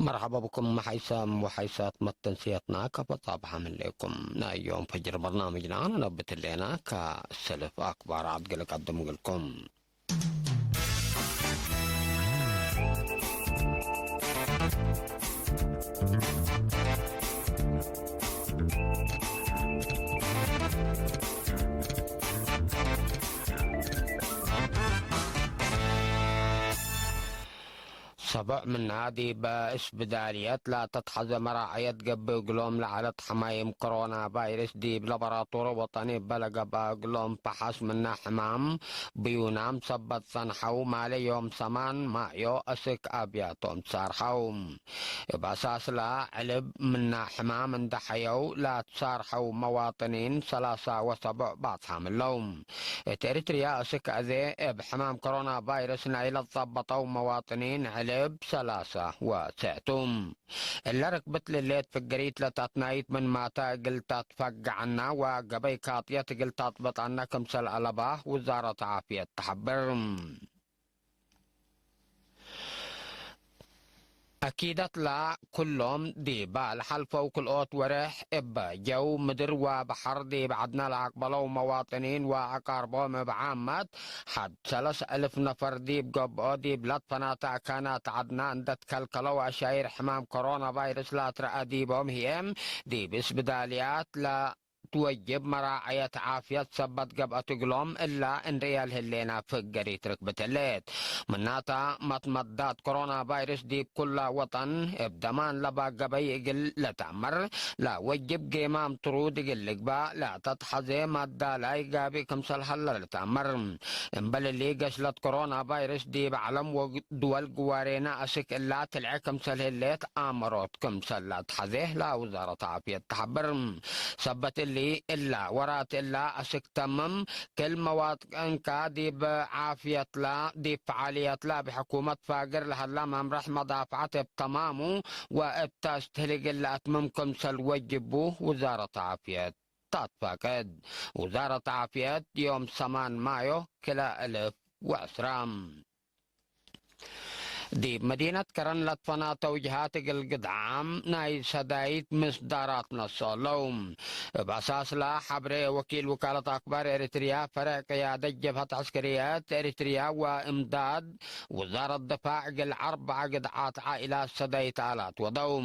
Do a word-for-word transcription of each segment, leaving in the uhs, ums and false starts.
መርሐባ ብኩም መሐይሰም ወሐይሰት መተንስየትና ከፈጻብሐ ምንሌኩም። ናይ ዮም ፈጅር በርናምጅና ነነብት ህሌና፣ ከሰልፍ አክባር ዐድ ገለ ቀድም እግልኩም። ሰቦዕ ምና ዲብ እስብዳልየት ለተትሐዘ መራዐየት ገብእ እግሎም ለዐለት ሐማይም ኮሮና ቫይረስ ዲብ ለቦራቶሪ ወጠኒ እበ ለገብአ እግሎም ፈሐስ ምና ሕማም ብዩናም ሰበት ጸንሐው ማሌ ዮም ሰማን ማዮ አስክ አብያቶም ትሳርሐው። እብ አሳስላ ዕልብ ምና ሕማም እንደ ሐየው ላትሳርሐው መዋጥኒን ሰላሳ ወሰቦዕ ባጽሓም እለው። እት ኤሪትርያ እስክ አዜ እብ ሕማም ኮሮና ቫይረስ ናይ ለትጸበጠው መዋጥኒን ዕልብ ሰላሳ ወትሰዕ ቱ። እለ ርክብት ልሌት ፍገሪት ለታትናይት ምንማተ እግል ታትፈገዐና ወገበይ ካጥየት እግል ታጥበጣና ክምሰል አለባ ውዛረት ዓፍየት ተሐብር። አኪደት ላ፣ ኩሎም ዲባ ለሐልፈው ክልኦት ወሬሕ እበ ጀው፣ ምድር ወበሐር ዲብ ዐድነ ለአቅበለው መዋጥኒን ወአቃርቦም እብ ዓመት ሐድ ሰለስ እልፍ ነፈር ዲብ ገብኦ ዲብ ለትፈናተ አካናት ዐድነ እንደ ትከልከለው አሻይር ሕማም ኮሮና ቫይረስ ለአትረአ ዲቦም ህዬ ዲብ እስብዳልያት ለ ትወጅብ መራዐየት ዓፍየት ሰበት ገብአት እግሎም እላ እንርእየ ለህሌና ፍገሪት ርክብት ህሌት። ምናተ፣ መትመዳት ኮሮና ቫይረስ ዲብ ኩለ ወጠን እብ ደማን ለባ ገበይ እግል ለተአመር ለወጅብ ጌማም ትሩድ እግል ልግባእ ለተትሐዜ ማዳ ላይ ጋብእ ክምሰል ሀለ ልትአመር። እምበል እሊ፣ ገስለት ኮሮና ቫይረስ ዲብ ዐለም ወድወል ግዋሬነ አስክ እላ ትልዐ ክምሰል ህሌት አመሮት ክምሰል ለአትሐዜ ለውዛረት ዓፍየት ተሐብር። ሰበት እሊ፣ እላ ወራት እላ አስክ ተምም፣ ክል መዋጥንከ ዲብ ዓፍየትላ፣ ዲብ ፈዓልየትላ እብ ሕኩመት ፋግር ለሀላ መምረሕ መዳፍዐት እብ ተማሙ ወእብ ተስትህል እግል ለአትምም ክምሰል ወጅቡ ውዛረት ዓፍየት ታትፋቅድ። ውዛረት ዓፍየት ዮም ሰማን ማዮ ክለ እልፍ ወዕስራ። ዲብ መዲነት ከረን ለትፈናተው ጅሃት እግል ግድዓም ናይ ሰዳይት ምስዳራት ነስኦ ለው። እብ አሳስላ ሐብሬ ወኪል ውካለት አክባር ኤሪትርያ ፈረዕ ቅያደት ጀብሀት ዐስከርየት ኤሪትርያ ወእምዳድ ውዛረት ድፋዕ እግል አርበዐ ግድዓት ዓኢላት ሰዳይት አላት ወደው።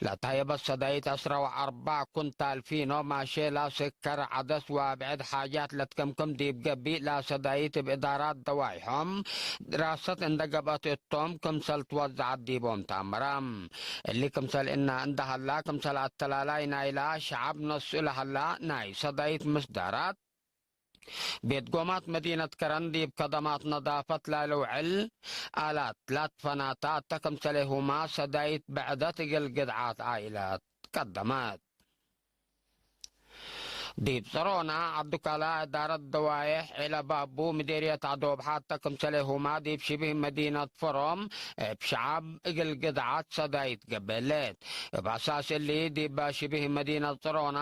ለተሀየበት ሰዳይት ዐስራ ወአርበዕ ኩንታል ፊኖ ማሼ ላስከር ዐደስ ወብዕድ ሓጃት ለትከምክም ዲብ ገቢእ ላሰዳይት እብ እዳራት ደዋይሖም ድራሰት እንደ ገብአት እቶም ክምሰል ትወዘዐት ዲቦም ተአመረ። እሊ ክምሰል እነ እንደ ሀላ፣ ክምሰል አተላላይ ናይላ ሸዐብ ነስኡ ለሀላ ናይ ሰዳይት ምስዳራት ቤት ጎማት መዲነት ከረን ዲብ ከደማት ነዳፈት ላልውዕል አላት ላትፈናተ አተ ክምሰሌሁማ ሰዳይት ብዕደት እግል ግድዓት ዓኢላት ቀደመት። ዲብ ጸሮና ዐዱካላ እዳረት ደዋዬሕ ዔለ ባቡ ምዴርየት አዶብሐ አተ ክምሰሌሁማ ዲብ ሽብህ መዲነት ፈሮም እብ ሸዐብ እግል ግድዓት ሰዳይት ገብእ ህሌት። እብ አሳስ እሊ ዲበ ሽብህ መዲነት ጸሮና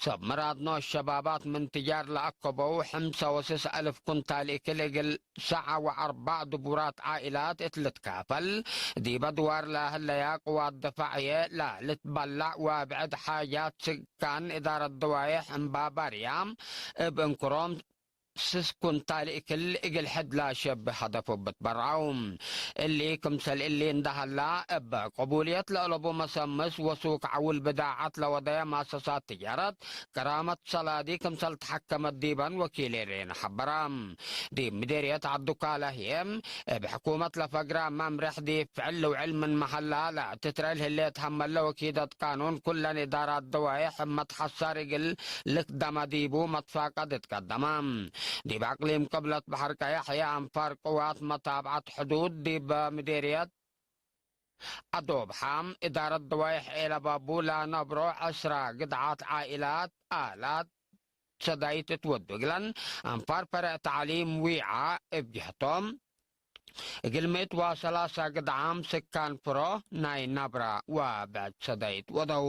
ሰብ ምራድ ኖስ ሸባባት ምን ትጃር ለአከበው ሕምሰ ወስስ አልፍ ኩንታል እክል እግል ሰዐ ወአርበዕ ድቡራት ዓኢላት እት ልትካፈል፣ ዲበ ድዋር ለህለያ ቅዋት ደፋዕየ ለልትበላዕ ወብዕድ ሓጃት ስካን እዳረት ደዋዬሕ እምባባርያ እብ እንክሮም ስስ ኩንታል እክል እግል ሕድ ለአሸብህ ሀደፍ እብ ትበርዐው። እሊ ክምሰል እሊ እንደ ሀላ፣ እብ ቅቡልየት ለአለቡ መሰምስ ወሱቅ ዐውል ብዳዓት ለወደየ ማሰሳት ትጃረት፣ ከራመት ሰላዲ ክምሰል ተሐከመት ዲበን ወኪል ኤሬን ሐበረ። ዲብ ምዴርየት ዐዱካለ ህዬ፣ እብ ሕኩመት ለፈግረ መምሬሕ ዲብ ፍዕል ልውዕል ምን መሀላ ለትትረእል ህሌት ሀመለ ወኪደት ቃኑን ኩለን እዳራት ደዋዬሕ እብ መትሐሳር እግል ልክደመ ዲቡ መትፋቀድ እትቀደመ። ዲብ አቅሊም ቅብለት በሐር ቀየሕ የአንፋር ቅዋት መታብዐት ሕዱድ ዲብ ምዴርየት አዶብሐ፣ እዳረት ደዋይሕ ዔለባቡ ለነብሮ ዐስራ ግድዓት ዓኢላት አላት ሰዳይት እት ወዱ እግለን አንፋር ፈረዕ ተዕሊም ዊዓ እብ ጀህቶም እግል ምእት ወሰላሳ ግድዓም ስካን ፍሮ ናይ ነብራ ወብዕድ ሰዳይት ወደው።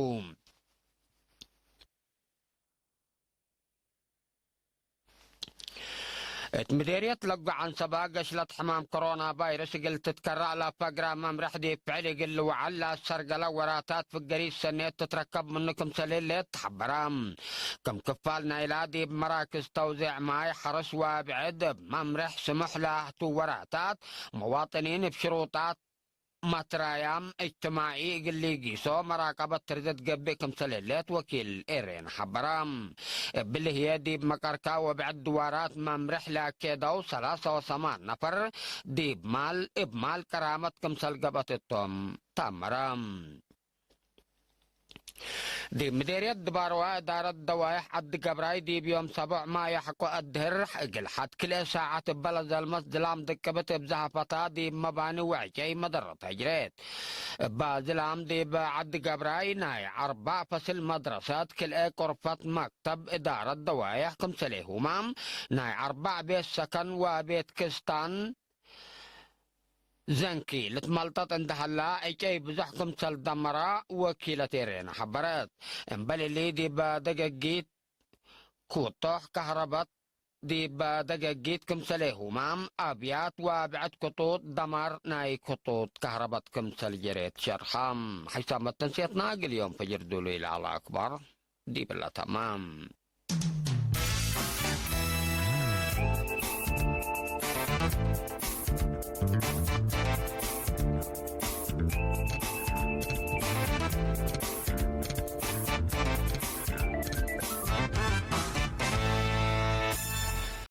እት ምዴርየት ለጎ ዐንሰባ፣ ገሽለት ሕማም ኮሮና ቫይረስ እግል ትትከረእ ለፈግረ መምርሕ ዲብ ፍዕል እግል ልውዓል ለአሰርገለ ወራታት ፍገሪት ሰኔት ትትረከብ ምኑ ክምሰል ህሌት ተሐበረ። ክም ክፋል ናይላ፣ ዲብ መራክዝ ተውዜዕ ማይ፣ ሐርስ ወብዕድ እብ መምርሕ ስሙሕ ለህቱ ወራታት፣ መዋጥኒን እብ ሽሩጣት መትራያም እጅትማዒ እግል ሊጊሶ መራቀበት ትርዘት ገብእ ክምሰል ህሌት ወኪል ኤሬን ሐበረ። እብሊ ህዬ ዲብ መቀርካ ወብዕድ ድዋራት መምርሕ ለአኬደው ሰላሳ ወሰማን ነፈር ዲብ ማል እብ ማል ቀራመት ክምሰል ገብአት እቶም ተአመረ። ዲብ ምዴርየት ድባርዋ እዳረት ደዋይሕ ዐዲ ገብራይ ዲብ ዮም ሰቦዕ ማይ አሕቆ አድህር እግል ሐድ ክልኤ ሳዐት እበ ለዘልመት ዝላም ድቅብት እብ ዘሐፈታ ዲብ መባኒ ወዕጨይ መደረት አጅሬት። እበ ዝላም ዲብ ዐዲ ገብራይ ናይ አርበዕ ፈስል መድረሰት፣ ክልኤ ቁርፈት መክተብ እዳረት ደዋይሕ ክምሰሌሁመ ናይ አርበዕ ቤት ሰከን ወቤት ክስታን ዘንኪ ልትመልጠጥ እንደ ሀላ፣ ዕጨይ ብዙሕ ክምሰል ደመራ ወኪለት ኤሬና ሐበረት። እምበል እሊ፣ ዲብ ደገጊት ኩቶሕ ከህረበት፣ ዲብ ደገጊት ክምሰሌሁመ አብያት ወብዕድ ክጡጥ ደማር ናይ ክጡጥ ከህረበት ክምሰል ጀሬት ሸርሐ። ሐይሳም መተንስየትና እግል ዮም ፈጅር ዱሉይ ለዐለ አክባር ዲብለ ተማም።